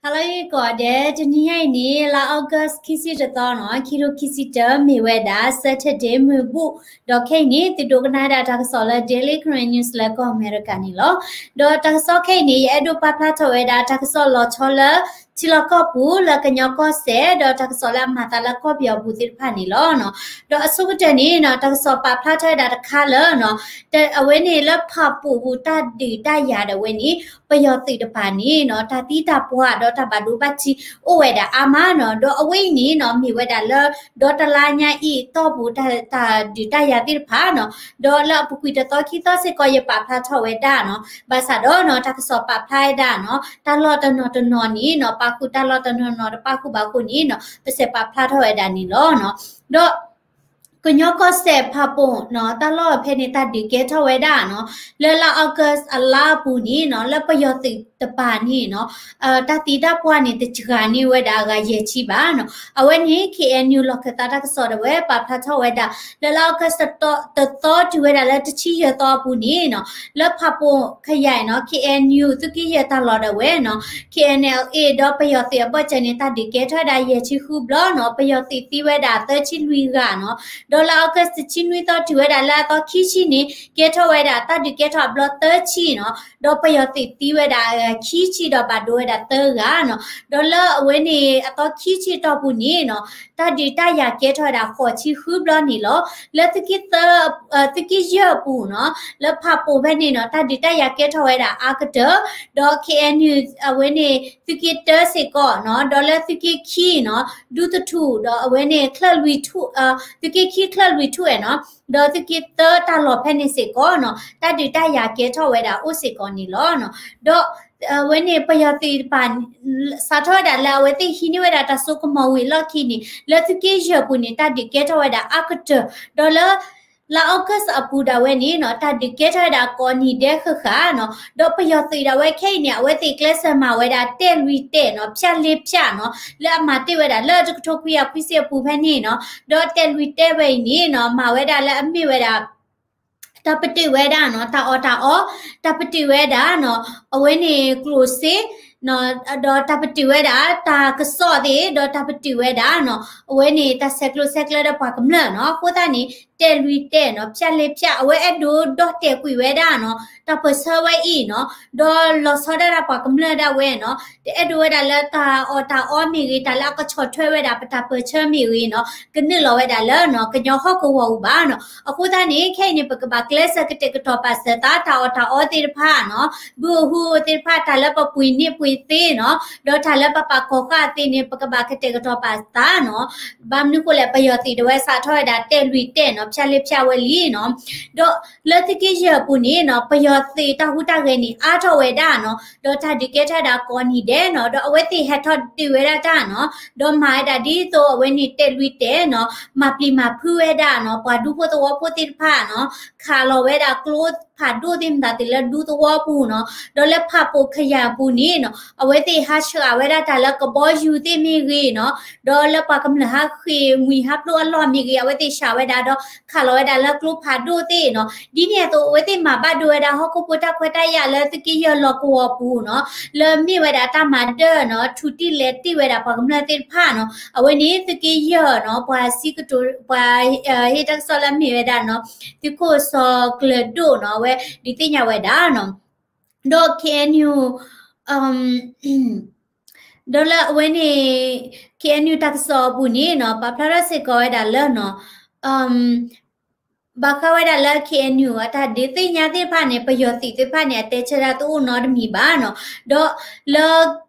ဟါလၢအဂ့ၤကိးဂၤဒဲး, တနံၤညါအံၤန့ၣ် လါ August ခံဆံတသီနီၤ, ခံထိခံဆံတၢ မ့ၢ်ဝဲဒၣ် Saturday မုၢ်ဘူၣ်, ဒီးခဲအံၤန့ၣ် သုဒိကနၣ်ဝဲဒၣ်တၢ်ကစီၣ်လၢ Daily Karen News လၢကီၢ်အမဲရကၤန့ၣ်လီၤ. ဒီးတၢ်ကစီၣ်ခဲအံၤန့ၣ် ယအဲၣ်ဒိးပာ်ဖျါထီၣ်ဝဲဒၣ် တၢ်ကစီၣ်လီၤဆီလၢ ထံလီၢ်ကီၢ်ပူၤလၢကညီကီၢ်စဲၣ်, ဒီးတၢ်ကစီၣ်လၢအမၤသးလၢကီၢ်ပယီၤပူၤသ့ၣ်တဖၣ်န့ၣ်လီၤ. ဒီးအဆိကတၢၢ်န့ၣ်နီၤ, တၢ်ကစီၣ်ပာ်ဖျါထီၣ်ဝဲဒၣ်တခါလၢနီၤ, အဝဲန့ၣ်လၢဖၣ်ပူၣ်ပူၤတၢ်ဒုးတၢ်ယၤဒၣ်ဝဲန့ၣ် ပယီၤသုးတပၤန့ၣ်နီၤ, တၢ်သံတၢ်ပှၢ်ဒီးတၢ်ဘၣ်ဒိဘၣ်ထံးအိၣ်ဝဲဒၣ်အါမးနီၤ. ဒီးအဝဲအံၤန့ၣ်နီၤ, မ့ၢ်ဝဲဒၣ်လၢ ဒီတလါညါအံၤအတီၢ်ပူၤ တၢ်ဒုးတၢ်ယၤသ့ၣ်တဖၣ်နီၤ, ဒီးလၢအပူၤကွံာ်တသီခံသီစ့ၢ်ကီး ယပာ်ဖျါထီၣ်ဝဲဒၣ်နီၤ. ဘၣ်ဆၣ်ဒီးနီၤ, တၢ်ကစီၣ်ပာ်ဖျါဝဲဒၣ်နီၤ, တၢ်လီၢ်တနီၤတနီၤန့ၣ်နီၤ, ပာ်ဃုာ်တၢ်လီၢ်တနီၤနီၤတပာ်ဃုာ်ဘၣ်အဃိန့ၣ်နီၤ, ပစဲးပာ်ဖျါထီၣ်ဝဲဒၣ်န့ၣ်လီၤ. ဒီး ကညီကီၢ်စဲၣ်ဖၣ်ပူၣ်နီၤ, တၢ်လီၢ်ဖဲန့ၣ် တၢ်ဒုးကဲထီၣ်ဝဲဒၣ်နီၤ, လၢလါ August အလါအပူၤန့ၣ်နီၤ, လၢပယီၤသုးတပၤန့ၣ်နီၤ, တၢ်သံတၢ်ပှၢ်န့ၣ် တစှၤန့ၢ်ဝဲဒၣ်အဂၤယဲၢ်ဆံဘၣ်နီၤ. အဝဲန့ၣ် KNU လီၢ်ခၢၣ်သးတၢ်ကစီၣ်ဒၣ်ဝဲ ပာ်ဖျါထီၣ်ဝဲဒၣ် လၢလါ August တသီ တုၤဝဲဒၣ်လၢတဆံယဲၢ်သီအပူၤန့ၣ်နီၤ, လၢဖၣ်ပူၣ်ခယဲၣ်နီၤ, KNU သုးက့ယဲၢ်တၢ်လီၢ်ဒၣ်ဝဲနီၤ, KNLA ဒီးပယီၤသုးအဘၢၣ်စၢၤန့ၣ် တၢ်ဒုးကဲထီၣ်ဝဲဒၣ်ယဲၢ်ဆံဃုဘျီနီၤ, ပယီၤသုးသံဝဲဒၣ်သၢဆံလွံၢ်ဂၤနီၤ. ဒီးလါ August တဆံနွံသီ တုၤဝဲဒၣ်လၢအသီခံဆံန့ၣ် ကဲထီၣ်ဝဲဒၣ်တၢ်ဒုးကဲထီၣ်အဘျီသၢဆံနီၤ, ဒီးပယီၤသုးသံဝဲဒၣ်ခံဆံဒီးဘၣ်ဒိဝဲဒၣ်သၢဂၤနီၤ. ဒီးလၢအဝဲန့ၣ် အသီခံဆံတီၢ်ပူၤန့ၣ်နီၤ, တၢ်ဒုးတၢ်ယၤကဲထီၣ်ဝဲဒၣ်ဃိးဆံဃုဘျီန့ၣ်လီၤ. လၢသုးက့သၢ သုးက့ယဲၢ်အပူၤနီၤ, လၢဖၣ်ပူၣ်ဖဲန့ၣ်နီၤ, တၢ်ဒုးတၢ်ယၤကဲထီၣ်ဝဲဒၣ်အါကတၢၢ်, ဒီး KNU အဝဲန့ၣ် သုးက့တၢစ့ၢ်ကီးနီၤ, ဒီးလၢသုးက့ခံနီၤ, ဒူသထူၣ် ဒီးအဝဲန့ၣ် ချၢၣ်လွံၢ်ထူၣ်, သုးက့ခံချၢၣ်လွံၢ်ထူၣ်နီၤ, ဒီးသုးက့သၢတၢ်လီၢ်ဖဲန့ၣ်စ့ၢ်ကီးနီၤ, တၢ်ဒုးတၢ်ယၤကဲထီၣ်ဝဲဒၣ်အိၣ်စ့ၢ်ကီးန့ၣ်လီၤ. ဒီး အဝဲန့ၣ်ပယီၤသုးတပၤ စးထီၣ်ဝဲဒၣ်လၢအဝဲသ့ၣ်ဟံးန့ၢ်ဝဲဒၣ်တၢ်စိကမီၤဝံၤအလီၢ်ခံန့ၣ်, လၢသုးက့ယဲၢ်အပူၤန့ၣ် တၢ်ဒုးကဲထီၣ်ဝဲဒၣ်အါကတၢၢ်, ဒီးလၢ လါ August အပူၤဒၣ်ဝဲန့ၣ်နီၤ, တၢ်ဒုးကဲထီၣ်ဝဲဒၣ်ကိးနံၤဒဲးဃၣ်ဃၣ်နီၤ, ဒီးပယီၤသုးဒၣ်ဝဲခဲအံၤန့ၣ် အဝဲသ့ၣ်ကျဲးစၢးမၤဝဲဒၣ်တဲာ်လွံၢ်တဲာ်နီၤ, ဖၠၣ်လ့ဖၠၣ်နီၤ, လၢအမၤတ့ၢ်ဝဲဒၣ်လၢတကထိခွံကယၤခွံဆံအပူၤဖဲန့ၣ်နီၤ, ဒီးတဲာ်လွံၢ်တဲာ်ဝဲအံၤန့ၣ်နီၤ, မၤဝဲဒၣ်လၢအမ့ၢ်ဝဲဒၣ် တၢ်ပတုာ်ဝဲဒၣ်နီၤ, တၢ်အီၣ်တၢ်အီ, တၢ်ပတုာ်ဝဲဒၣ်နီၤ, အဝဲန့ၣ်ကျိၣ်စ့, ဒီးတၢ်ပတုာ်ဝဲဒၣ် တၢ်ကစီၣ်သ့ၣ်, ဒီးတၢ်ပတုာ်ဝဲဒၣ်နီၤ, အဝဲန့ၣ်တၢ်ဆဲးကျိးဆဲးကျၢဒီးပှၤကမျၢၢ်နီၤ. အဃိသတးန့ၣ် တဲာ်လွံၢ်တဲာ်နီၤ, ဖၠၣ်လ့ဖၠၣ်, အဝဲအဲၣ်ဒိးဒီၣ်တဲာ်ကွံာ်ဝဲဒၣ်နီၤ, တၢ်ပၢၢ်ဆၢဝဲအံၤနီၤ, ဒီးလီၤဆီဒၣ်တၢ်ပှၤကမျၢၢ်ဒၣ်ဝဲနီၤ, တအဲၣ်ဒိးဝဲဒၣ်လၢတၢ်အီၣ်တၢ်အီမ့ၢ်ဂ့ၤ, တၢ်လၢအကဆီၣ်ထွဲဝဲဒၣ်ပတၢ်ပၢၢ်ဆၢမ့ၢ်ဂ့ၤနီၤ, ကနုာ်လီၤဝဲဒၣ်လၢနီၤ, ကညီဟီၣ်ကဝီၤပူၤဘၣ်နီၤ. အဃိသတးန့ၣ် ခဲအံၤန့ၣ် ပကဘၣ်ကျဲးစၢးကတဲာ်ကတီၤပာ်စၢၤသး တၢ်အီၣ်တၢ်အီသ့ၣ်တဖၣ်နီၤ, ဘုအဟူသ့ၣ်တဖၣ်, တၢ်လၢပပှ့ၤန့ၢ်ပှ့ၤသ့နီၤ, ဒီးတၢ်လၢပပာ်ကီၤဃာ်သ့ၣ်န့ၣ် ပကဘၣ်ကတဲာ်ကတီၤပာ်သးနီၤ. ဘၣ်မနုၤဃိလဲၣ်, ပယီၤသုးဒၣ်ဝဲစးထီၣ်ဝဲဒၣ်တဲာ်လွံၢ်တဲာ်နီၤ, ဖၠၣ်လ့ဖၠၣ်ဝဲလံနီၤ. ဒီးလၢသုးက့ယဲၢ်အပူၤန့ၣ်နီၤ, ပယီၤသုးတၢ်ဟူးတၢ်ဂဲၤန့ၣ် အါထီၣ်ဝဲဒၣ်နီၤ, ဒီးတၢ်ဒုးကဲထီၣ်ဝဲဒၣ်ကိးနံၤဒဲးနီၤ, ဒီးအဝဲသ့ၣ်ဟဲထီၣ်ဒုးဝဲဒၣ်တၢ်နီၤ, ဒီးမၤဝဲဒၣ်ဒ်သိးအဝဲန့ၣ်တဲာ်လွံၢ်တဲာ်နီၤ, မၤပျံၤမၤဖုးဝဲဒၣ်နီၤ, ပှၤဒူဖိသဝီဖိသ့ၣ်တဖၣ်နီၤ, ခးလီၤဝဲဒၣ်ကျိဖးဒိၣ်သ့ၣ်မတၤသ့ၣ်လၢဒူသဝီပူၤနီၤ, ဒီးလၢဖၣ်ပူၣ်ခယၢၣ်အပူၤန့ၣ်နီၤ, အဝဲသ့ၣ်ဟးဆှးဝဲဒၣ်တၢ်လၢကဘီယူၤသ့ၣ်မ့ၢ်ဂ့ၤနီၤ, ဒီးလၢပှၤကမျၢၢ်ဟးဃ့ၢ်မှံဟးဖျိးအလီၢ်မ့ၢ်ဂ့ၤ, အဝဲသ့ၣ်ဆှးဝဲဒၣ်ဒီး ခးလီၤဝဲဒၣ်လၢကျိဖးဒိၣ်သ့ၣ်နီၤ. ဒ်န့ၣ်အသိး အဝဲသ့ၣ်မၤဘၣ်ဒိဝဲဒၣ်ဟီၣ်ခိၣ်ဖိတၢ်ခွဲးတၢ်ယာ်လၢသုးက့ယဲၢ်လီၢ်ကဝီၤပူၤနီၤ, လၢမ့ၢ်ဝဲဒၣ်တၢ်မၤဒၢၣ်နီၤ, ထူးတံၢ်လဲၤတံၢ်ဝဲဒၣ်ပှၤကမျၢၢ်သ့ၣ်တဖၣ်နီၤ. အဝဲန့ၣ်သုးက့ယဲၢ်နီၤ, ပှၤစံးကတိၤ ပှၤဟ့ၣ်တၢ်ကစီၣ်လၢမ့ၢ်ဝဲဒၣ်နီၤ, သုးခိၣ်စီၤကျၢၤဒိၣ်နီၤ, အဝဲဒုးသ့ၣ်ညါဝဲဒၣ်နီၤ. ဒီး KNU ဒီးလၢအဝဲန့ၣ် KNU တၢ်ကစီၣ်အပူၤန့ၣ်နီၤ, ပာ်ဖျါထီၣ်စ့ၢ်ကီးဝဲဒၣ်လၢနီၤ, ဘၣ်ဃးဝဲဒၣ်လၢ KNU အတၢ်ဒုးသ့ၣ်ညါသ့ၣ်တဖၣ်န့ၣ် ပယီၤသုးသ့ၣ်တဖၣ်န့ၣ် အတဲဆၢဒၣ်တအိၣ်နီတမံၤဘၣ်နီၤ. ဒီးလၢ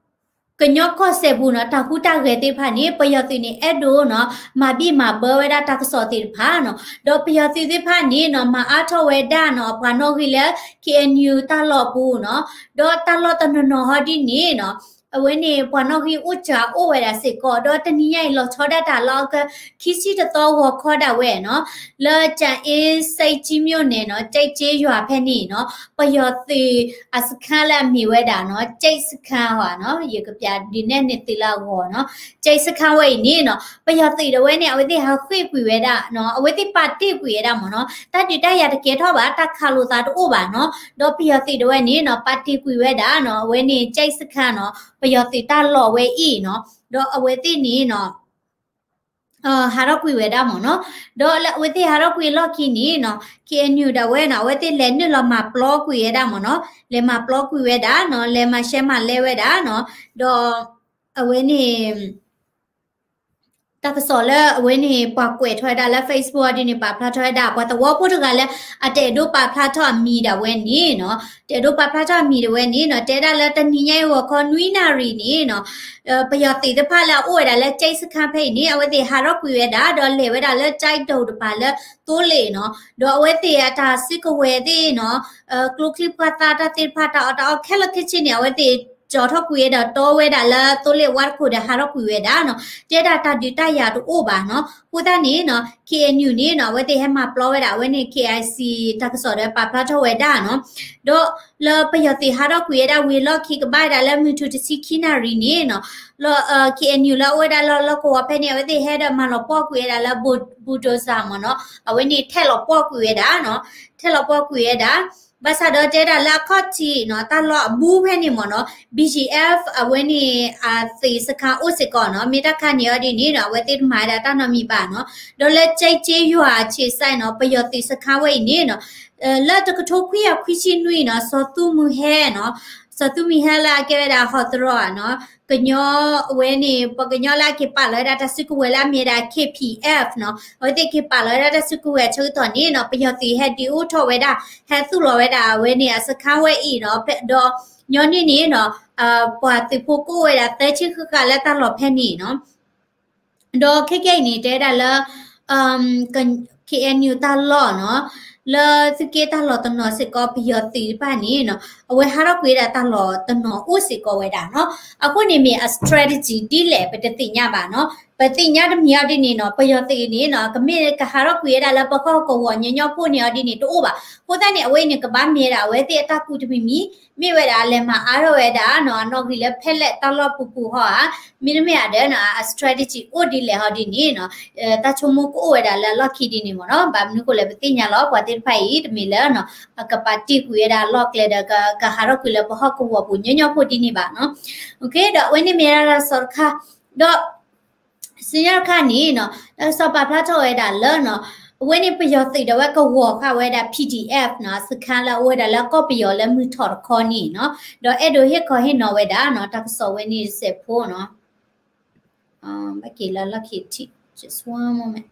ကညီကီၢ်စဲၣ်ပူၤနီၤ, တၢ်ဟူးတၢ်ဂဲၤသ့ၣ်တဖၣ်န့ၣ် ပယီၤသုးန့ၣ် အဲၣ်ဒိးနီၤ, မၤဘံၣ်မၤဘၢဝဲဒၣ်တၢ်ကစီၣ်သ့ၣ်တဖၣ်နီၤ. ဒီးပယီၤသုးသ့ၣ်တဖၣ်န့ၣ်နီၤ, မၤအါထီၣ်ဝဲဒၣ်နီၤ, ပှၤနီၣ်ဂံၢ်လၢ KNU တၢ်လီၢ်ပူၤနီၤ. ဒီးတၢ်လီၢ်တနီၤနီၤဟီဒ်န့ၣ်နီၤ, အဝဲန့ၣ် ပှၤနီၣ်ဂံၢ်အိၣ်စှၤအိၣ်ဝဲဒၣ်စ့ၢ်ကီး. ဒီးတနံၤညါအံၤ လီၤဆီဒၣ်တၢ်လၢအက ခံဆံတသီဂီၤခီဒၣ်ဝဲနီၤ, လၢ ကၠၤအ့ စဲးကၠံ မြို့နယ် နီၤ, ကၠဲးကၠ့ယွၤဖဲန့ၣ်နီၤ, ပယီၤသုးအစခန်းလၢအမ့ၢ်ဝဲဒၣ်နီၤ, ကၠဲးစခန်းဝဲနီၤ, ယကပျးဒုးနဲၣ်န့ၢ်သုလၢအဂီၢ်နီၤ, ကၠဲးစခန်းဝဲအံၤန့ၣ်နီၤ, ပယီၤသုးဒၣ်ဝဲန့ၣ် အဝဲသ့ၣ်ဟးဃ့ၢ်ကွံာ်ဝဲဒၣ်နီၤ, အဝဲသ့ၣ်ပာ်တ့ၢ်ကွံာ်ဝဲဒၣ်မ့ၢ်နီၤ, တၢ်ဒုးတၢ်ယၤတကဲထီၣ်ဘၣ်, တၢ်ခးလိာ်သးတအိၣ်ဘၣ်နီၤ, ဒီးပယီၤသုးဒၣ်ဝဲန့ၣ်နီၤ, ပာ်တ့ၢ်ကွံာ်ဝဲဒၣ်နီၤ, အဝဲန့ၣ် ကၠဲးစခန်းနီၤ, ပ ပယီၤသုးတၢ်လီၢ်ဝဲအံၤနီၤ, ဒီးအဝဲသ့ၣ်န့ၣ်နီၤ ဟးထီၣ်ကွံာ်ဝဲဒၣ်မ့ၢ်နီၤ, ဒီးလၢအဝဲသ့ၣ်ဟးထီၣ်ကွံာ်အလီၢ်ခံန့ၣ်နီၤ ခ့ၣ်အဲၣ်ယူၣ် ဒၣ်ဝဲနီၤ အဝဲသ့ၣ်လဲၤနုာ်လီၤမၤပျီကွံာ်ဝဲဒၣ်မ့ၢ်နီၤ, လဲၤမၤပျီကွံာ်ဝဲဒၣ်နီၤ, လဲၤမၤရှဲမၤလဲဝဲဒၣ်နီၤ, ဒီးအဝဲန့ၣ် တၢ်ကစီၣ်လၢအဝဲန့ၣ် ပှၤကွဲးထီၣ်ဝဲဒၣ်လၢ Facebook အီၤဒ်န့ၣ် ပာ်ဖျါထီၣ်ဝဲဒၣ် ပှၤသဝီဖိတဂၤလၢ အတအဲၣ်ဒိးပာ်ဖျါထီၣ်အမံၤဒၣ်ဝဲန့ၣ်နီၤ, တအဲၣ်ဒိးပာ်ဖျါထီၣ်အမံၤဒၣ်ဝဲန့ၣ်နီၤ, တဲဒၣ်လၢတနံၤညါအံၤဂီၤခီနွံနၣ်ရံၣ်န့ၣ်နီၤ, ပယီၤသုးတဖၣ်လၢအအိၣ်ဝဲဒၣ်လၢ ကၠဲးစခါဖဲအံၤန့ၣ် အဝဲသ့ၣ်ဟးထီၣ်ကွံာ်ဝဲဒၣ် ဒီးလဲၤဝဲဒၣ်လၢကၠဲးဒိၣ်တပၤလၢသိလ့ၣ်နီၤ, ဒီးအဝဲသ့ၣ်အတၢ်စုကဝဲၤသ့ၣ်နီၤ ကျိချံမျိာ်သၣ်တၢ်သ့ၣ်တဖၣ် တၢ်အီၣ်တၢ်အီခဲလၢာ်ခဲဆ့န့ၣ် အဝဲသ့ၣ်ကၠီၤထီၣ်ကွံာ်ဝဲဒီးတီဝဲဒၣ်လၢသိလ့ၣ်ဝါတခိၣ်ဒီးဟးထီၣ်ကွံာ်ဝဲဒၣ်နီၤ, တဲဒၣ်တၢ်ဒုးတၢ်ယၤတအိၣ်ဘၣ်နီၤ, အဃိသတးန့ၣ်နီၤ ခ့ၣ်အဲၣ်ယူၣ်န့ၣ်နီၤ အဝဲသ့ၣ်ဟဲမၤပျီဝဲဒၣ် အဝဲန့ၣ် ခ့ၣ်အဲၣ်ယူၣ် တၢ်ကစီၣ်ဒီးပာ်ဖျါထီၣ်ဝဲဒၣ်နီၤ, ဒီးလၢပယီၤသုးဟးထီၣ်ကွံာ်ဝဲဒၣ်ဝံၤအလီၢ်ခံ ကဘၣ်ဝဲဒၣ်လၢမုၢ်ထူၣ်တဆံခံနၣ်ရံၣ်န့ၣ်နီၤ, လၢ ခ့ၣ်အဲၣ်ယူၣ် လၢအအိၣ်ဝဲဒၣ်လၢလီၢ်ကဝီၤဖဲန့ၣ် အဝဲသ့ၣ်ဟဲဒီးမၤလီၤပှီၢ်ကွံာ်ဝဲဒၣ်လၢ bulldozer မ့ၢ်နီၤ, အဝဲန့ၣ်ထဲးလီၤပှီၢ်ကွံာ်ဝဲဒၣ်နီၤ, ထဲးလီၤပှီၢ်ကွံာ်ဝဲဒၣ် ဘၣ်ဆၣ်ဒီးတဲဒၣ်လၢအခီၣ်ထံးနီၤ တၢ်လီၢ်အဘူးဖဲန့ၣ်မ့ၢ်နီၤ ဘီၣ်ကၠံၣ်အဲၣ်ဖ် အဝဲန့ၣ် အသုးစခါအိၣ်စ့ၢ်ကီးနီၤ, မ့ၢ်တၢ်ခါန့ၣ်အီၤဒ်န့ၣ်နီၤ အဝဲသ့ၣ်တမၤဝဲဒၣ်တၢ်နီတမံၤဘၣ်နီၤ, ဒီးလၢကၠဲးကၠ့ယွၤအဆံးစဲးနီၤ ပယီၤသုးစခါဝဲအံၤန့ၣ်နီၤ လၢတကထိခွံကယၤခွံဆံနွံနီၤ စီၤသူမုၢ်ဟဲနီၤ, စီၤသူမုၢ်ဟဲလၢအကဲဝဲဒၣ်ဟီၣ်သရီနီၤ, ကညီအဝဲန့ၣ် ပှၤကညီလၢအက့ၤပာ်လီၤဝဲဒၣ်တၢ်စုကဝဲၤလၢအမ့ၢ်ဝဲဒၣ် ခ့ၣ်ပံၣ်အဲၣ်ဖ်နီၤ, အဝဲသ့ၣ်က့ၤပာ်လီၤဝဲဒၣ်တၢ်စုကဝဲၤအဆၢကတီၢ်န့ၣ်နီၤ ပယီၤသုးဟဲဒုးအိၣ်ထီၣ်ဝဲဒၣ် ဟဲသူၣ်လီၤဝဲဒၣ်အဝဲန့ၣ် အစခါဝဲအံၤနီၤ, ဒီးညီနုၢ်န့ၣ်နီၤ ပှၤသုးဖိကအိၣ်ဝဲဒၣ်သၢဆံဃၣ်ဃၣ်လၢတၢ်လီၢ်ဖဲန့ၣ်နီၤ ဒီးခဲကနံၣ်အံၤန့ၣ် တဲဝဲဒၣ်လၢ ခ့ၣ်အဲၣ်ယူၣ် တၢ်လီၢ်နီၤ, လၢသုးက့တၢ်လီၢ်တနီၤစ့ၢ်ကီး ပယီၤသုးတဖၣ်န့ၣ်နီၤ အဝဲဟးထီၣ်ကွံာ်ဝဲဒၣ်တၢ်လီၢ်တနီၤအိၣ်စ့ၢ်ကီးဝဲဒၣ်နီၤ, အဃိန့ၣ်မ့ၢ်အ strategy ဒ်လဲၣ် ပတသ့ၣ်ညါဘၣ်နီၤ, ပသ့ၣ်ညါတမံၤအီၤဒ်န့ၣ်နီၤ ပယီၤသုးန့ၣ်နီၤ ကမ့ၢ်ကဟးထီၣ်ကွံာ်ဝဲဒၣ်လၢပဟီၣ်ကဝီၤညီညီဖိန့ၣ်အီၤဒ်န့ၣ် တအိၣ်ဘၣ်, အဃိသတးန့ၣ် အဝဲအံၤန့ၣ် ကဘၣ်မ့ၢ်ဝဲဒၣ် အဝဲသ့ၣ်အတၢ်ကူၣ်တမံၤမံၤ မ့ၢ်ဝဲဒၣ်အလဲၤမၤအါထီၣ်ဝဲဒၣ်နီၤ အနီၣ်ဂံၢ်လၢဖဲလဲၣ်တၢ်လီၢ်ပူၤပူၤဟီဧါ, မ့တမ့ၢ်ဧါဒီးနီၤ အ strategy အိၣ်ဒ်လဲၣ်ဟီဒ်န့ၣ်နီၤ, တၢ်ဆိကမိၣ်ကအိၣ်ဝဲဒၣ်လၢအလီၢ်ခံဒ်န့ၣ်မ့ၢ်နီၤ, ဘၣ်မနုၤဃိလဲၣ် ပသ့ၣ်ညါလီၤ ပှၤသ့ၣ်တဖၣ်အံၤ တမ့ၢ်လၢနီၤ အကပာ်တ့ၢ်ကွံာ်ဝဲဒၣ်အလီၢ်ကျဲဒီး ကဟးထီၣ်ကွံာ်လၢပဟီၣ်ကဝီၤပူၤညီညီဖိဒ်န့ၣ်ဘၣ်နီၤ, ဒီးအဝဲန့ၣ်မ့ၢ်ဒၣ်တၢ်ကစီၣ်တခါ, ဒီး စံၣ်ညီၣ်တခါန့ၣ်နီၤ တၢ်ကစီၣ်ပာ်ဖျါထီၣ်ဝဲဒၣ်လၢနီၤ အဝဲန့ၣ်ပယီၤသုးဒီးဝဲကဝီၤဃာ်ဝဲဒၣ် PDF နီၤ စခါလၢအအိၣ်ဝဲဒၣ်လၢကီၢ်ပယီၤလၢမုၢ်ထီၣ်တခီန့ၣ်နီၤ, ဒီးအဲၣ်ဒိးဟ့ၣ်ခီဟ့ၣ်နီၤဝဲဒၣ်နီၤ တၢ်ကစီၣ်ဝဲန့ၣ်စဲးဖိနီၤ, ဘၣ်က့ၤလၢလီၢ်ခံထံး just one moment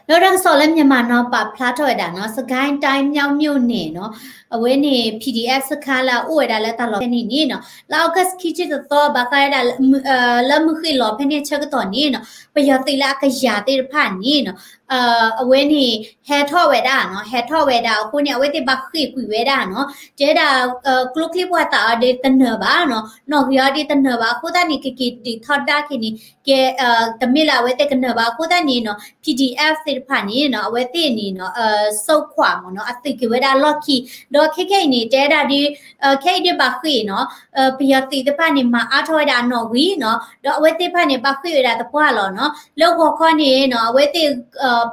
လၢတၢ်ကစီၣ်လၢ မြန်မာနောင် ပာ်ဖျါထီၣ်ဝဲဒၣ်နီၤ စစ်ကိုင်းတိုင်း မြောက်မြို့နယ် နီၤ အဝဲန့ၣ် PDF စခါလၢအအိၣ်ဝဲဒၣ်လၢတၢ်လီၢ်ဖဲန့ၣ်န့ၣ်နီၤ လၢ August ခံဆံတသီ ဘၣ်ဃးဝဲဒၣ် လၢမုၢ်ဃ့ၢ်လီၤဖဲန့ၣ်အဆၢကတီၢ်န့ၣ်နီၤ ပယီၤသုးလၢအကယၤသ့ၣ်တဖၣ်န့ၣ်နီၤ အဝဲန့ၣ် ဟဲထီၣ်ဝဲဒၣ်နီၤ ဟဲထီၣ်ဝဲဒၣ်အဃိန့ၣ် အဝဲသ့ၣ်ဘၣ်ဃ့ၢ်ကွံာ်ဝဲဒၣ်နီၤ တဲဒၣ် ကျိချံမျိာ်သၣ်အီၤဒ်တနၢၤဘၣ်နီၤ နီၣ်ဂံၢ်အီၤဒ်တနၢၤဘၣ် အဃိသတးန့ၣ် ကက့ၤဒုးထီဒါက့ၤန့ၣ် ကဲ တမ့ၢ်လၢအဝဲသ့ၣ်ကနၢၤဘၣ် အဃိသတးန့ၣ်နီၤ PDF သ့ၣ်တဖၣ်န့ၣ်နီၤ အဝဲသ့ၣ်န့ၣ်နီၤ ဆုတ်ခွာ မ့ၢ်နီၤ အသုးက့ၤဝဲဒၣ်လီၢ်ခံ ဒီးခဲခဲအံၤန့ၣ် တဲဒၣ်ဒ် ခဲအံၤဒ်ဘၣ်ဃ့ၢ်နီၤ ပယီၤသုးသ့ၣ်တဖၣ်န့ၣ် မၤအါထီၣ်ဝဲဒၣ်အနီၣ်ဂံၢ်နီၤ ဒီးအဝဲသ့ၣ်တဖၣ်န့ၣ် ဘၣ်ဃ့ၢ်ဝဲဒၣ်သပှၢ်လီၤနီၤ လၢဂီၤခီန့ၣ်နီၤ အဝဲသ့ၣ်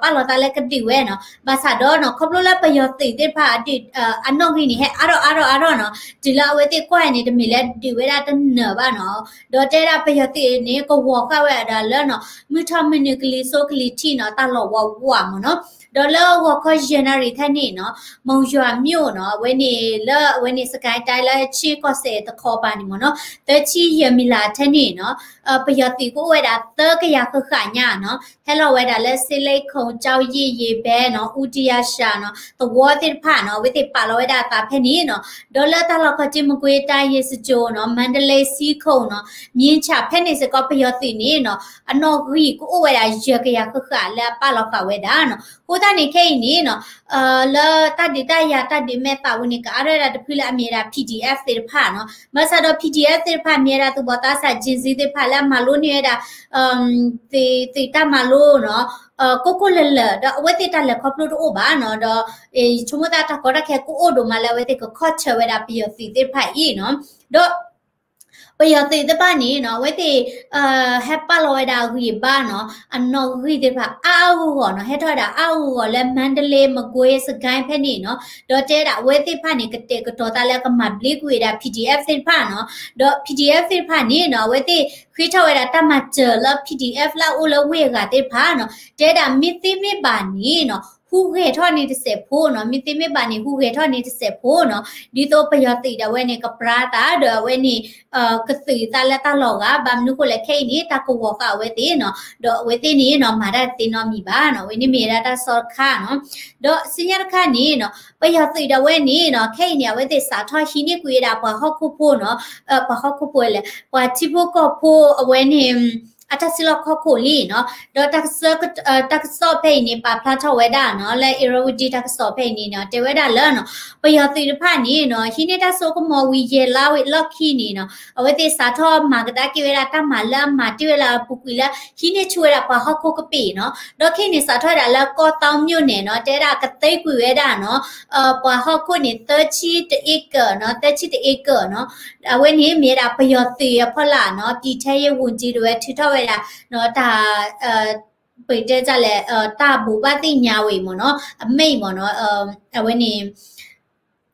ပာ်လီၤသးလၢကဒုးဝဲနီၤ ဘၣ်ဆၣ်ဒီးနီၤ ခီဖျိလၢပယီၤသုးသ့ၣ်တဖၣ် အနီၣ်ဂံၢ်န့ၣ် ဟဲအါထီၣ်အါထီၣ်အါထီၣ်နီၤ တုၤလၢအဝဲသ့ၣ်ကွၢ်န့ၣ် တမ့ၢ်လၢဒုးဝဲဒၣ်တနၢၤဘၣ်နီၤ ဒီးတဲဒၣ်ပယီၤသုးန့ၣ် ကဝီၤဃာ်ဝဲဒၣ်လၢနီၤ မုၢ်ထီၣ်မုၢ်နုာ်ကလံၤစိးကလံၤထံးနီၤ တၢ်လီၢ်ဝးဝးမ့ၢ်နီၤ ဒီးလၢဂီၤခီယဲၢ်နၣ်ရံၣ်ထဲန့ၣ်နီၤ မုံရွာမြို့နီၤ အဝဲန့ၣ်လၢအဝဲန့ၣ် စစ်ကိုင်းတိုင်း လၢချင်းကီၢ်စဲၣ်တခီပၤန့ၣ်မ့ၢ်နီၤ သၢဆံယဲၢ်မံၤလးထဲန့ၣ်နီၤ ပယီၤသုးကအိၣ်ဝဲဒၣ်သၢကယၤဃၣ်ဃၣ်ညါနီၤ ဟဲလီၤဝဲဒၣ်လၢ စစ်ကိုင်း ကျောက်ရစ် ရေပက်နီၤ အူးတယၢ်စၢ်နီၤ သဝီသ့ၣ်တဖၣ်နီၤ အဝဲသ့ၣ်ပာ်လီၤဝဲဒၣ်အသးဖဲန့ၣ်နီၤ ဒီးလၢတၢ်လီၢ်ခီၣ်ထံး မကွေးတိုင်း ရေစကြိုနီၤ မန္တလေး ဇီးကုန်းနီၤ မြင်းခြံ ဖဲန့ၣ်စ့ၢ်ကီး ပယီၤသုးန့ၣ်နီၤ အနီၣ်ဂံၢ်ကအိၣ်ဝဲဒၣ်ယဲၢ်ကယၤဃၣ်ဃၣ်လၢအပာ်လီၤဃာ်ဝဲဒၣ်နီၤ အဃိသတးန့ၣ်ခဲအံၤန့ၣ်နီၤ လၢတၢ်ဒုးတၢ်ယၤတၢ်ဒုးမဲာ်သးဝဲန့ၣ် ကအါထီၣ်ဝဲဒၣ်တဖုလၢအမ့ၢ်ဝဲဒၣ် PDF သ့ၣ်တဖၣ်နီၤ ဘၣ်ဆၣ်ဒီး PDF သ့ၣ်တဖၣ်မ့ၢ်ဝဲဒၣ်သူၣ်ဘီၣ်သးစၢ် Gen Z သ့ၣ်တဖၣ်လၢအမၤလိန့ၢ်ဝဲဒၣ် သုးတၢ်မၤလိနီၤ ကိးကိးလၢာ်လၢာ် ဒီးအဝဲသ့ၣ်တၢ်လဲၤခီဖျိတအိၣ်ဘၣ်နီၤ ဒီး ယဆိကမိၣ်သးတၢ်ကီတၢ်ခဲကအိၣ်ဒိၣ်မးလၢအဝဲသ့ၣ်ကခီၣ်ဆၢဝဲဒၣ်ပယီၤသုးသ့ၣ်တဖၣ်အံၤနီၤ ဒီး ပယီၤသုးသ့ၣ်တဖၣ်န့ၣ်နီၤ အဝဲသ့ၣ် ဟဲပာ်လီၤဝဲဒၣ်အဂံၢ်အဘါနီၤ အနီၣ်ဂံၢ်သ့ၣ်တဖၣ်အါအါဂီၢ်ဂီၢ်နီၤ ဟဲထီၣ်ဝဲဒၣ်အါအါဂီၢ်ဂီၢ်လၢ မန္တလေး မကွေး စစ်ကိုင်း ဖဲန့ၣ်နီၤ ဒီးတဲဒၣ်အဝဲသ့ၣ်တဖၣ်န့ၣ် ကတဲာ်ကတီၤသးလၢကမၤဘျ့ကွံာ်ဝဲဒၣ် P D F သ့ၣ်တဖၣ်နီၤ ဒီး P D F သ့ၣ်တဖၣ်န့ၣ်နီၤ အဝဲသ့ၣ်ဃ့ထီၣ်ဝဲဒၣ်တၢ်မၤစၢၤလၢ P D F လၢအအိၣ်လၢဝ့ၢ်အဂၤသ့ၣ်တဖၣ်နီၤ တဲဒၣ်မ့ၢ်သ့မ့ၢ်ဘၣ်န့ၣ်နီၤ ဟူးဂဲၤထီၣ်န့ၣ်တစဲးဖိနီၤ မ့ၢ်သ့မ့ၢ်ဘၣ်န့ၣ် ဟူးဂဲၤထီၣ်န့ၣ်တစဲးဖိနီၤ ဒ်သိးပယီၤသုးဒၣ်ဝဲန့ၣ် ကပြါသးဒီးအဝဲန့ၣ် ကသုးသးလၢတၢ်လီၢ်ဂၤ ဘၣ်မနုၤဃိလဲၣ်ခဲအံၤန့ၣ် တၢ်ကဝီၤဃာ်အဝဲသ့ၣ်နီၤ ဒီးအဝဲသ့ၣ်န့ၣ်နီၤ မၤတၢ်တသ့နီတမံၤဘၣ်နီၤ အဝဲန့ၣ်မ့ၢ်ဝဲဒၣ်တၢ်ကစီၣ်တခါနီၤ ဒီးဆူညါတခါန့ၣ်နီၤ ပယီၤသုးဒၣ်ဝဲန့ၣ်နီၤ ခဲအံၤန့ၣ် အဝဲသ့ၣ်စးထီၣ်ဟံးန့ၢ်ကွံာ်ဝဲဒၣ်ပှၤဟီၣ်ခိၣ်ဖိနီၤ ပှၤဟီၣ်ခိၣ်ဖိလဲၣ် ပှၤထံဖိကီၢ်ဖိအဝဲန့ၣ် အတၢ်စုလီၢ်ခီၣ်ခိၣ်လံနီၤ ဒီးတၢ်ကစီၣ်ဖဲအံၤန့ၣ် ပာ်ဖျါထီၣ်ဝဲဒၣ်နီၤ လၢ Irrawaddy တၢ်ကစီၣ်ဖဲအံၤန့ၣ်နီၤ တဲဝဲဒၣ်လၢနီၤ ပယီၤသုးတဖၣ်န့ၣ်နီၤ ဟံးန့ၢ်တၢ်စိကမီၤဝံၤယဲၢ်လါဝံၤလီၢ်ခံန့ၣ်နီၤ အဝဲသ့ၣ်စးထီၣ်မၤကဒါက့ၤဝဲဒၣ်တၢ်မၤလၢအမၤတ့ၢ်ဝဲလၢအပူၤကွံာ်လၢ ဟံးန့ၢ်ဆူၣ်ဝဲဒၣ်ပှၤဟီၣ်ခိၣ်ကပ့ၤနီၤ ဒီးခဲအံၤန့ၣ် စးထီၣ်ဝဲဒၣ်လၢကီၢ်သီမြို့နယ်နီၤ တဲဒၣ်ကသ့ကွံာ်ဝဲဒၣ်နီၤ ပှၤဟီၣ်ခိၣ်န့ၣ် သၢဆံတအ့ကၢၣ်နီၤ သၢဆံတအ့ကၢၣ်နီၤ အဝဲန့ၣ်မ့ၢ်ဝဲဒၣ်ပယီၤသုးအဖီလာ်နီၤ ပြည်ထဲရေးဝန်ကြီး ဒၣ်ဝဲထုးထီၣ်ဝဲဒၣ်နီၤ တၢ် ပတဲတၢ်လဲၣ် တၢ်ဘိးဘၣ်သ့ၣ်ညါဝဲမ့ၢ်နီၤ အမိန့်မ့ၢ်နီၤ အဝဲန့ၣ်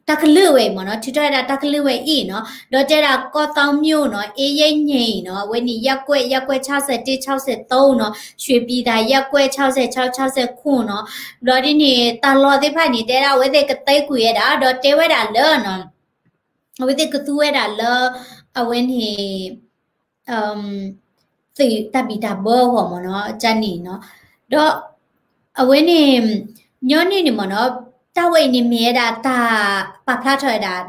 တၢ်ကလုၢ်ဝဲအံၤမ့ၢ်နီၤ ထုးထီၣ်ဝဲဒၣ်တၢ်ကလုၢ်ဝဲအံၤနီၤ ဒီးတဲဒၣ်ကီၢ်သီမြို့နီၤ အေးရေးနယ်နီၤ အဝဲန့ၣ် ရပ်ကွက် ရပ်ကွက် ခြောက်ဆယ်တစ် ခြောက်ဆယ်သုံးနီၤ ရွှေပြည်သာ ရပ်ကွက် ခြောက်ဆယ်ခြောက် ခြောက်ဆယ်ခုနစ်နီၤ ဘျီဒ်န့ၣ် တၢ်လီၢ်သ့ၣ်တဖၣ်န့ၣ် တဲဒၣ်အဝဲသ့ၣ်ကသ့ကွံာ်ဝဲဒၣ် ဒီးတဲဝဲဒၣ်လၢနီၤ အဝဲသ့ၣ်ကသူဝဲဒၣ်လၢ အဝဲန့ၣ် သုးတၢ်ဘံၣ်တၢ်ဘၢအဂီၢ်မ့ၢ်နီၤ ကန့ၣ်နီၤ ဒီးအဝဲန့ၣ် ညီနုၢ်န့ၣ်မ့ၢ်နီၤ တၢ်ဝဲအံၤန့ၣ်မ့ၢ်ဝဲဒၣ်တၢ်ပာ်ဖျါထီၣ်ဝဲဒၣ်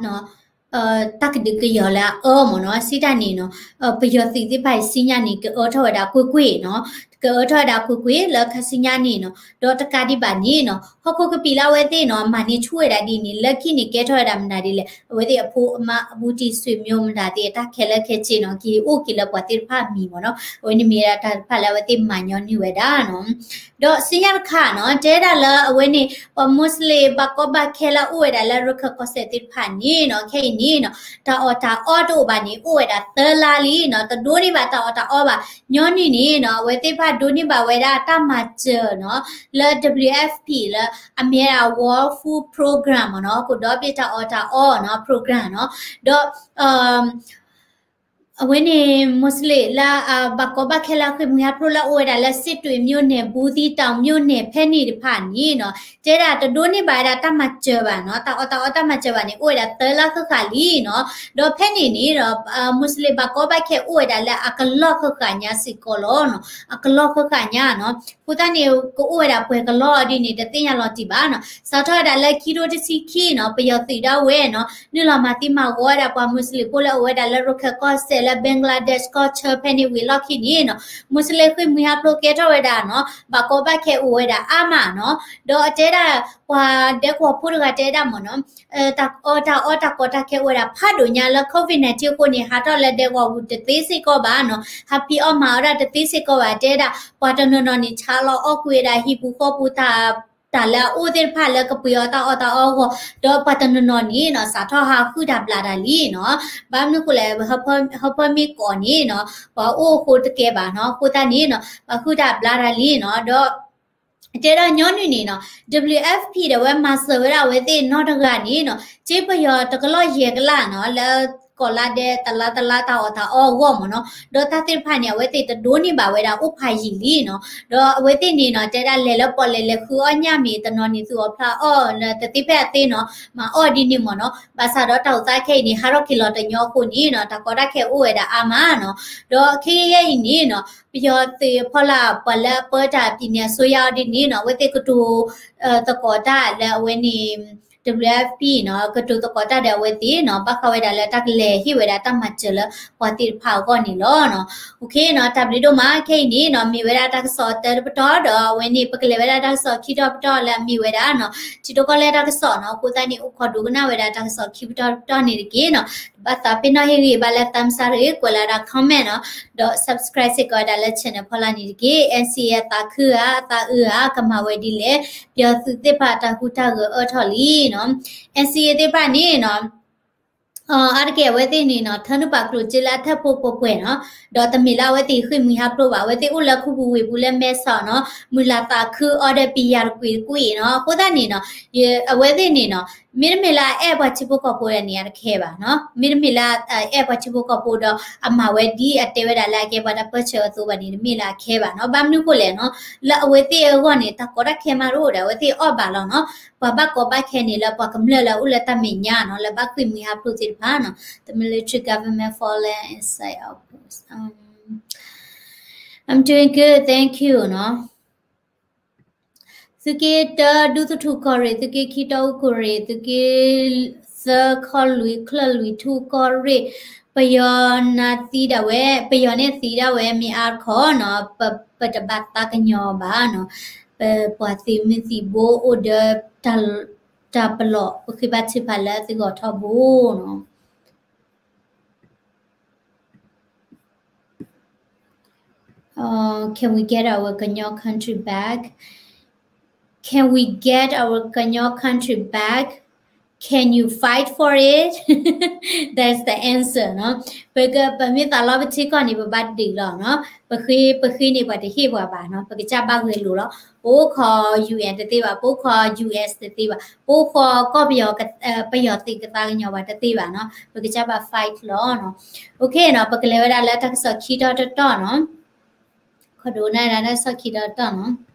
တၢ်ကဒုးကယီၤလၢအအၢမ့ၢ်နီၤ စံးတၢ်န့ၣ်နီၤ ပယီၤသုးသ့ၣ်တဖၣ်အံၤဆူညါန့ၣ် ကအၢထီၣ်ဝဲဒၣ်ကွ့ၢ်ကွ့ၢ်နီၤ ကအၢထီၣ်ဝဲဒၣ်ကွ့ၢ်ကွ့ၢ်လၢခါဆူညါန့ၣ်နီၤ ဒီးတကးဒံးဘၣ်န့ၣ်နီၤ ဟီၣ်ခိၣ်ကပံာ်လၢအဝဲသ့ၣ်နီၤ မၤန့ၢ်ဆူၣ်ဝဲဒၣ်ဒ်န့ၣ် လၢခံန့ၣ်ကဲထီၣ်ဝဲဒၣ်မတၤဒ်လဲၣ် အဝဲသ့ၣ်အဖိအမါအဘူးတံၢ် ဆွေမျိုး မတၤသ့ၣ် တၢ်ခဲလၢာ်ခဲဆ့နီၤ က့ၤအိၣ်က့ၤလၢပှၤသ့ၣ်တဖၣ်အမံၤမ့ၢ်နီၤ အဝဲန့ၣ်မ့ၢ်ဝဲဒၣ်တၢ်တဖၣ်လၢအဝဲသ့ၣ်မၤညီနုၢ်ဝဲဒၣ်နီၤ ဒီးဆူညါတခါနီၤ တဲဒၣ်လၢအဝဲန့ၣ် ပှၤ Muslim ဘၣ်ကီဘၣ်ခဲလၢအအိၣ်ဝဲဒၣ်လၢရခၢၣ်ကီၢ်စဲၣ်သ့ၣ်တဖၣ်န့ၣ်နီၤ ခဲအံၤန့ၣ်နီၤ တၢ်အီၣ်တၢ်အီတအိၣ်ဘၣ်န့ၣ် အိၣ်ဝဲဒၣ်သၢလါလံနီၤ တဒိးန့ၢ်ဘၣ်တၢ်အီၣ်တၢ်အီဘၣ် ညီနုၢ်န့ၣ်နီၤ အဝဲသ့ၣ်တဖၣ်ဒိးန့ၢ်ဘၣ်ဝဲဒၣ်တၢ်မၤစၢၤနီၤ လၢ W F P လၢအမ့ၢ်ဝဲဒၣ် World Food Program မ့ၢ်နီၤ ကဒီးဘ့ၣ်တၢ်အီၣ်တၢ်အီနီၤ program နီၤ ဒီး အဝဲန့ၣ် Muslim လၢအဘၣ်ကီဘၣ်ခဲလၢအဃ့ၢ်မှံဟးဖျိးလၢအိၣ်ဝဲဒၣ်လၢ စစ်တွေမြို့နယ် ဘူးသီးတောင်မြို့နယ် ဖဲန့ၣ်တဖၣ်န့ၣ်နီၤ တဲဒၣ်တဒိးန့ၢ်ဘၣ်ဝဲဒၣ်တၢ်မၤစၢၤဘၣ်နီၤ တၢ်အီၣ်တၢ်အီတၢ်မၤစၢၤဘၣ်န့ၣ် အိၣ်ဝဲဒၣ်သၢလါဃၣ်ဃၣ်လံနီၤ ဒီးဖဲန့ၣ်န့ၣ်ဒီး Muslim ဘၣ်ကီဘၣ်ခဲအိၣ်ဝဲဒၣ်လၢအကလီၢ်ဃၣ်ဃၣ်ညါစ့ၢ်ကီးလီၤနီၤ အကလီၢ်ဃၣ်ဃၣ်ညါနီၤ အဃိသတးန့ၣ် ကအိၣ်ဝဲဒၣ်ပှဲၤကလီၢ်ဒ်န့ၣ် တသ့ၣ်ညါလီၤတံၢ်ဘၣ်နီၤ စးထီၣ်ဝဲဒၣ်လၢခံထိတဆံခံနီၤ ပယီၤသုးဒၣ်ဝဲနီၤ နုာ်လီၤမၤသံမၤဂီၤဝဲဒၣ်ပှၤ Muslim ဖိလၢအိၣ်ဝဲဒၣ်လၢရခၢၣ်ကီၢ်စဲၣ်လၢ Bangladesh ကီၢ်ဆၢဖဲန့ၣ်ဝံၤလီၢ်ခံန့ၣ်နီၤ Muslim ဃ့ၢ်မှံဟးဖျိးကဲထီၣ်ဝဲဒၣ်နီၤ ဘၣ်ကီဘၣ်ခဲအိၣ်ဝဲဒၣ်အါမးနီၤ ဒီးတဲဒၣ် ပှၤဒဲကဝီၤဖိတဂၤတဲဒၣ်မ့ၢ်နီၤ တၢ်အီၣ်တၢ်အီတၢ်ကီတၢ်ခဲအိၣ်ဝဲဒၣ်ဖးဒိၣ်ညါလၢ COVID nineteen အဃိန့ၣ် ဟးထီၣ်လၢဒဲကဝီၤပူၤတသ့စ့ၢ်ကီးဘၣ်နီၤ ဟးဖံးအီၣ်မၤအီၣ်ဒၣ်တသ့စ့ၢ်ကီးဘၣ် တဲဒၣ် ပှၤတနီၤနီၤန့ၣ် ဆါလီၤအီၣ်ကွံာ်ဝဲဒၣ်ဟံၣ်ပူၤဃီပူၤတၢ် တၢ်လၢအအိၣ်သ့ၣ်တဖၣ်လၢကပှ့ၤအီၣ်တၢ်အီၣ်တၢ်အီအဂီၢ် ဒီးပှၤတနီၤနီၤန့ၣ်နီၤ စးထီၣ်ဟးဃုတၢ်ဘျးတၢ်လံနီၤ ဘၣ်မနုၤဃိလဲၣ် ဟၢဖၢမ့ၢ်ကိးန့ၣ်နီၤ ပှၤအိၣ်အဃိတကဲဘၣ်နီၤ အဃိသတးန့ၣ်နီၤ ပှၤဃုတၢ်ဘျးတၢ်လံနီၤ ဒီး တဲဒၣ်ညီနုၢ်န့ၣ်နီၤ W F P ဒီးဝဲမၤစၢၤဝဲဒၣ်အဝဲသ့ၣ်နီတဂၤန့ၣ်နီၤ စ့ပယီၤတကလီၢ်ယဲၢ်ကလးနီၤ လၢကိးလါဒဲးတလါတလါတၢ်အီၣ်တၢ်အီအဂီၢ်မ့ၢ်နီၤ ဒီးတၢ်သ့ၣ်တဖၣ်န့ၣ် အဝဲသ့ၣ်တဒိးန့ၢ်ဘၣ်ဝဲဒၣ်အိၣ်ဖးယံာ်လံနီၤ ဒီးအဝဲသ့ၣ်န့ၣ်နီၤ တဲဒၣ်လဲၤလၢပီၣ်လဲၣ်လဲၤဃုအီၣ်ညၣ်မ့ၢ်တနီၤန့ၣ် သူၣ်အီၣ်ဖျးအီၣ်လၢတသ့ဖဲအသ့နီၤ မၤအီၣ်ဒ်န့ၣ်မ့ၢ်နီၤ ဘၣ်ဆၣ်ဒီးတၢ်အိၣ်သးခဲအံၤန့ၣ် ဟးထီၣ်က့ၤလီၤတညီအဃိန့ၣ်နီၤ တၢ်ကီတၢ်ခဲအိၣ်ဝဲဒၣ်အါမးနီၤ ဒီးခဲအံၤအံၤန့ၣ်နီၤ ပယီၤသုးအဖီလာ်ပှၤလၢအပၢတၢ် ပြည်နယ်အစိုးရအီၤဒ်န့ၣ်နီၤ အဝဲသ့ၣ်ကတိၤ သကိးတၢ်လၢအဝဲန့ၣ် W F P နီၤ ကတိၤသကိးတၢ်ဒီးအဝဲသ့ၣ်နီၤ ဘၣ်ဃးဝဲဒၣ်လၢတၢ်ကလဲၤဟ့ၣ်ဝဲဒၣ်တၢ်မၤစၢၤလၢပှၤသ့ၣ်တဖၣ်အဂီၢ်န့ၣ်လီၤနီၤ OK နီၤ တၢ်ဘျုးဒိၣ်မး ခဲအံၤန့ၣ်နီၤ မ့ၢ်ဝဲဒၣ်တၢ်ကစီၣ်တၢတပတီၢ် ဒီးအဝဲန့ၣ် ပကလဲၤဝဲဒၣ်တၢ်ကစီၣ်ခံတီၤပတီၢ်လၢအမ့ၢ်ဝဲဒၣ်နီၤ ထံဒိၣ်ကီၢ်လဲၢ်တၢ်ကစီၣ်နီၤ အဃိသတးန့ၣ် အိၣ်ခိးဒိကနၣ်ဝဲဒၣ်တၢ်ကစီၣ်ခံပတီၢ်တပတီၢ်န့ၣ်တက့ၢ်နီၤ ဘၣ်သးပ့ၤနီၣ်ဟ့ၣ်ဂံၢ်ဘါလၢ thumbs up တဂ့ၤ ကွဲးလီၤဒၣ် comment နီၤ ဒီး subscribe စ့ၢ်ကီးဝဲဒၣ်လၢ channel ဖီလာ်န့ၣ်တက့ၢ် N C A အသးခုဧါ အသးအုးဧါ ကမၤဝဲဒ်လဲၣ် ပယီၤသုးသ့ၣ်တဖၣ်တၢ်ဟူးတၢ်ဂဲၤအၢထီၣ်လံနီၤ N C A သ့ၣ်တဖၣ်န့ၣ်နီၤ အါတက့ၢ်အဝဲသ့ၣ်န့ၣ်နီၤ ထၢနုာ်ပာ်ကျိၤစ့လၢအထၢၣ်ဖိပှဲၤပှဲၤနီၤ, ဒီးတမ့ၢ်လၢအဝဲသ့ၣ်ဃ့ၢ်မှံဟးဖျိးဘၣ်, အဝဲသ့ၣ်အိၣ်လၢခူပူၤဝ့ၢ်ပူၤလၢမဲဆီးနီၤ, မုၢ်လၢ်သးခုအီၤဒီးပယၤတကွ့ၢ်တကွ့ၢ်နီၤ, အဃိသတးန့ၣ်နီၤ, အဝဲသ့ၣ်န့ၣ်နီၤ, မ့တမ့ၢ်လၢအအဲၣ်ပှၤထံဖိကီၢ်ဖိဒီးန့ၣ်အတခဲဘၣ်နီၤ, မ့တမ့ၢ်လၢအအဲၣ်ပှၤထံဖိကီၢ်ဖိဒီး အမၤဝဲဒ်အတဲဝဲဒၣ်လၢအကဲပှၤတၢ်ပၢဆှၢအသိးဘၣ်န့ၣ် တမ့ၢ်လၢအခဲဘၣ်နီၤ, ဘၣ်မနုၤဃိလဲၣ်နီၤ, လၢအဝဲသ့ၣ်အဂီၢ်န့ၣ် တၢ်ကီတၢ်ခဲမးတအိၣ်ဒီး အဝဲသ့ၣ်အီၣ်ဘၣ်လီၤနီၤ, ပှၤဘၣ်ကီဘၣ်ခဲန့ၣ်လၢပှၤကမျၢၢ်လၢအအိၣ်လၢတၢ်မဲာ်ညါနီၤ, လၢဘၣ်ဃ့ၢ်မှံဟးဖျိးသ့ၣ်တဖၣ်နီၤ, the military government fallen inside our post. I'm doing good, thank you နီၤ. သုးက့တၢ ဒူသထူၣ်ကီၢ်ရ့ၣ်, သုးက့ခံတီအူကီၢ်ရ့ၣ်, သုးက့သၢခီလွံၢ်ချၢလွံၢ်ထူကီၢ်ရ့ၣ်, ပယီၤနၤသံဒၣ်ဝဲ, ပယီၤန့ၣ်သံဒၣ်ဝဲမ့ၢ်အါတခီနီၤ, ပ ပတဘၣ်သးကညီၤဘၣ်နီၤ, ပပှၤသံမုၢ်သံဘိအိၣ်ဒီး တၢ်ပလီၢ် ပဃ့ဘါထုကဖၣ်လၢသုးဂီၢ်ထီဘိနီၤ. Uh, can we get our Kaniar country back? Can we get our Kaniar country back? Can you fight for it? That's the answer နီၤ. ပက ပမ့ၢ်သးလီပထံကီၢ်န့ၣ် ပဘၣ်ဒုးလီၤနီၤ. ပဃ့ ပဃ့န့ၣ် ပှၤတဟ့ၣ်ပှၤဘၣ်နီၤ. ပကစၢ်ဘၣ်ဂဲၤလိာ်လီၤ. ပအိၣ်ခိး ယူဢ့ၣ် တသ့ဘၣ်, ပအိၣ်ခိး ယူဢ့ၣ် တသ့ဘၣ်, ပအိၣ်ခိးကီၢ်ပယီၤ ပယီၤသ့ၣ်ကသးကညီၤဘၣ်တသ့ဘၣ်နီၤ. ပကစၢ်ဘၣ် fight လီၤနီၤ. Okay နီၤ, ပကလဲၤဝဲဒၣ်လၢတၢ်ကစီၣ်ခံတီတတီၢ်နီၤ. ခီဒိးန့ၢ်ဒၣ်တၢ်ကစီၣ်ခံတီတတီၢ်နီၤ.